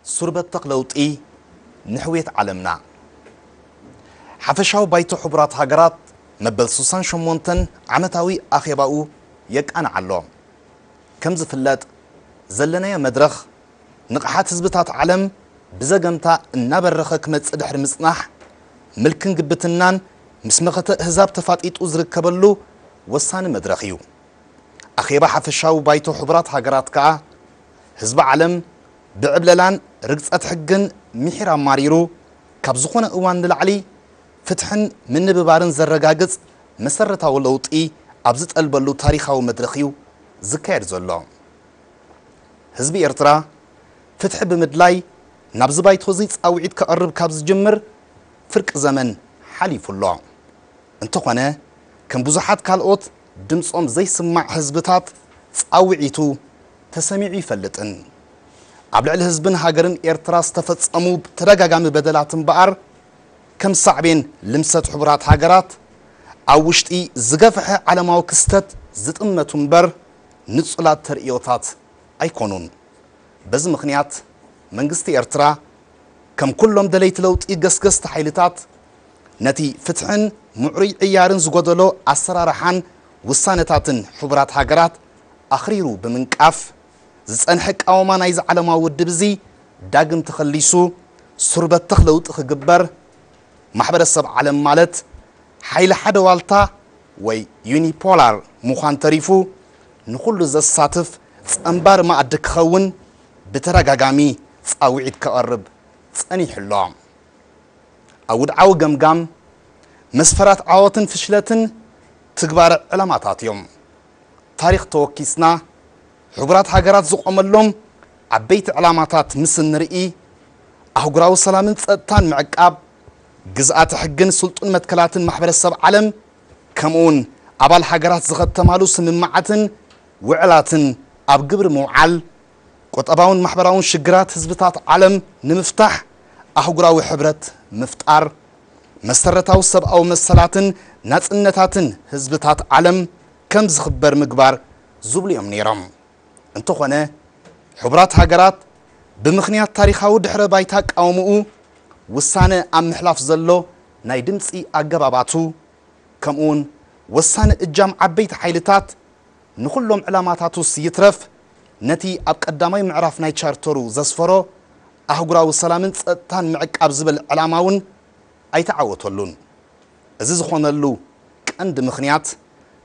ሱር በተኽ ለውጢ ንሕውየት ዓለምና። ሓፈሻዊ ባይቶ ሕቡራት ሃገራት መበል ስሳን ሸሞንተን ዓመታዊ ኣኼባኡ የቃንዕ ኣሎ። ከም ዝፍለጥ፣ ዘለናዮ መድረኽ ንቕሓት ህዝብታት ዓለም ብዘገምታ እናበረኸ ክመጽእ ድሕሪ ምጽናሕ፣ ምልክን ግብትናን ምስ መኸተ ኣህዛብ ተፋጢጡ ዝርከበሉ ወሳኒ መድረኽ እዩ። ኣኼባ ሓፈሻዊ ባይቶ ሕቡራት ሃገራት ከኣ፣ ህዝቢ ዓለም ብዕብለላን ርግጸት ሕግን ምሒር ኣማሪሩ፣ ካብ ዝኾነ እዋን ንላዕሊ ፍትሕን ምንብባርን ዘረጋግጽ መሰረታዊ ለውጢ ኣብ ዝጠልበሉ ታሪኻዊ መድረኽ እዩ ዝካየድ ዘሎ። ህዝቢ ኤርትራ ፍትሒ ብምድላይ ናብዚ ባይቶ እዚ ጻውዒት ከቕርብ ካብ ዝጅምር ፍርቂ ዘመን ሓሊፉ ኣሎ። እንተኾነ፣ ከም ብዙሓት ካልኦት ድምጾም ዘይስማዕ ህዝብታት ጻውዒቱ ተሰሚዑ ይፈልጥን። ኣብ ልዕሊ ህዝብን ሃገርን ኤርትራ ዝተፈጸሙ ተደጋጋሚ በደላት እምበኣር፣ ከም ሳዕቤን ልምሰት ሕቡራት ሃገራት ኣብ ውሽጢ ዝገፍሐ ዓለማዊ ክስተት ዝጥመቱ እምበር ንጹላት ተርእዮታት ኣይኮኑን። በዚ ምኽንያት መንግስቲ ኤርትራ ከም ኩሎም ደለይቲ ለውጢ ገስገስቲ ሓይልታት ነቲ ፍትሕን ምዕሩይ ዕያርን ዝጎደሎ ኣሰራርሓን ውሳነታትን ሕቡራት ሃገራት ኣኽሪሩ ብምንቃፍ፣ ዝጸንሐ ቃወማ ናይዚ ዓለማዊ ውድብ እዚ ዳግም ተኸሊሱ ሱር በተኽ ለውጢ ክግበር፣ ማሕበረሰብ ዓለም ማለት ሓይሊ ሓደ ዋልታ ወይ ዩኒፖላር ምዃን ተሪፉ፣ ንኹሉ ዘሳትፍ ጸንባሪ መኣዲ ክኸውን ብተደጋጋሚ ጻውዒት ከቐርብ ጸኒሑ ኣሎ። ኣውድዓዊ ገምጋም፣ መስፈራት ዓወትን ፍሽለትን ትግባረ ዕላማታት እዮም። ታሪኽ ተወኪስና፣ ሕቡራት ሃገራት ዝቖመሎም ዓበይቲ ዕላማታት ምስ እንርኢ፣ ኣህጉራዊ ሰላምን ጸጥታን ምዕቃብ፣ ግዝኣተ ሕግን ስልጡን መትከላትን ማሕበረሰብ ዓለም፣ ከምኡውን ኣባል ሃገራት ዝኸተማሉ ስምምዓትን ውዕላትን ኣብ ግብሪ ምውዓል፣ ቁጠባውን ማሕበራውን ሽግራት ህዝብታት ዓለም ንምፍታሕ ኣህጉራዊ ሕብረት ምፍጣር፣ መሰረታዊ ሰብኣዊ መሰላትን ናጽነታትን ህዝብታት ዓለም ከም ዝኽበር ምግባር ዝብሉ እዮም ነይሮም። እንተኾነ፣ ሕቡራት ሃገራት ብምኽንያት ታሪኻዊ ድሕረ ባይታ ቃውምኡ ውሳነ ኣብ ምሕላፍ ዘሎ ናይ ድምጺ ኣገባባቱ፣ ከምኡውን ወሳኒ እጃም ዓበይቲ ሓይልታት ንኹሎም ዕላማታቱስ ይትረፍ፣ ነቲ ኣብ ቀዳማይ ምዕራፍ ናይ ቻርተሩ ዘስፈሮ ኣህጉራዊ ሰላምን ጸጥታን ምዕቃብ ዝብል ዕላማ እውን ኣይተዓወተሉን። እዚ ዝኾነሉ ቀንዲ ምኽንያት፣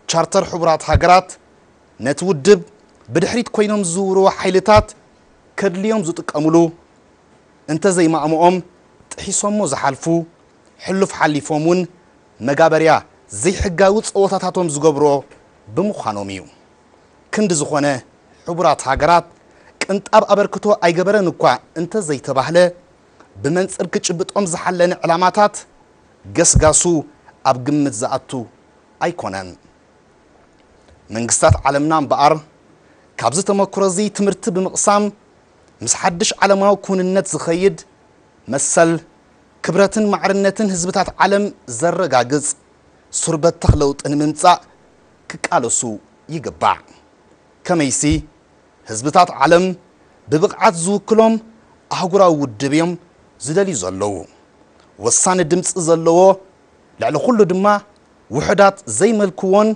ቻርተር ሕቡራት ሃገራት ነቲ ውድብ ብድሕሪት ኮይኖም ዝዝውርዎ ሓይልታት ከድልዮም ዝጥቀምሉ፣ እንተዘይማእምኦም ጥሒሶሞ ዝሓልፉ፣ ሕሉፍ ሓሊፎም እውን መጋበርያ ዘይሕጋዊ ጸወታታቶም ዝገብርዎ ብምዃኖም እዩ። ክንዲ ዝኾነ፣ ሕቡራት ሃገራት ቅንጣብ ኣበርክቶ ኣይገበረን እኳ እንተዘይተባህለ፣ ብመንጽር ክጭብጦም ዝሓለነ ዕላማታት ገስጋሱ ኣብ ግምት ዝኣቱ ኣይኮነን። መንግስታት ዓለምና እምበኣር፣ ካብዚ ተመክሮ እዚ ትምህርቲ ብምቕሳም፣ ምስ ሓድሽ ዓለማዊ ክውንነት ዝኸይድ መሰል፣ ክብረትን ማዕርነትን ህዝብታት ዓለም ዘረጋግጽ ሱር በተኽ ለውጢ ንምምጻእ ክቃለሱ ይግባእ። ከመይሲ፣ ህዝብታት ዓለም ብብቕዓት ዝውክሎም ኣህጉራዊ ውድብ እዮም ዝደልዩ ዘለዉ። ወሳኒ ድምጺ ዘለዎ፣ ልዕሊ ኩሉ ድማ ውሑዳት ዘይመልክዎን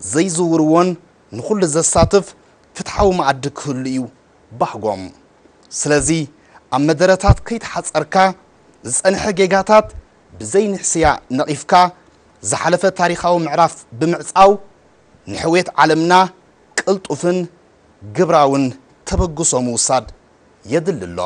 ዘይዝውርዎን ንኹሉ ዘሳትፍ ፍትሓዊ መኣዲ ክህሉ እዩ ባህጎም። ስለዚ፣ ኣብ መደረታት ከይተሓጸርካ፣ ዝጸንሐ ጌጋታት ብዘይንሕስያ ነቒፍካ፣ ዝሓለፈ ታሪኻዊ ምዕራፍ ብምዕጻው፣ ንሕውየት ዓለምና ቅልጡፍን ግብራውን ተበግሶ ምውሳድ የድሊ ኣሎ።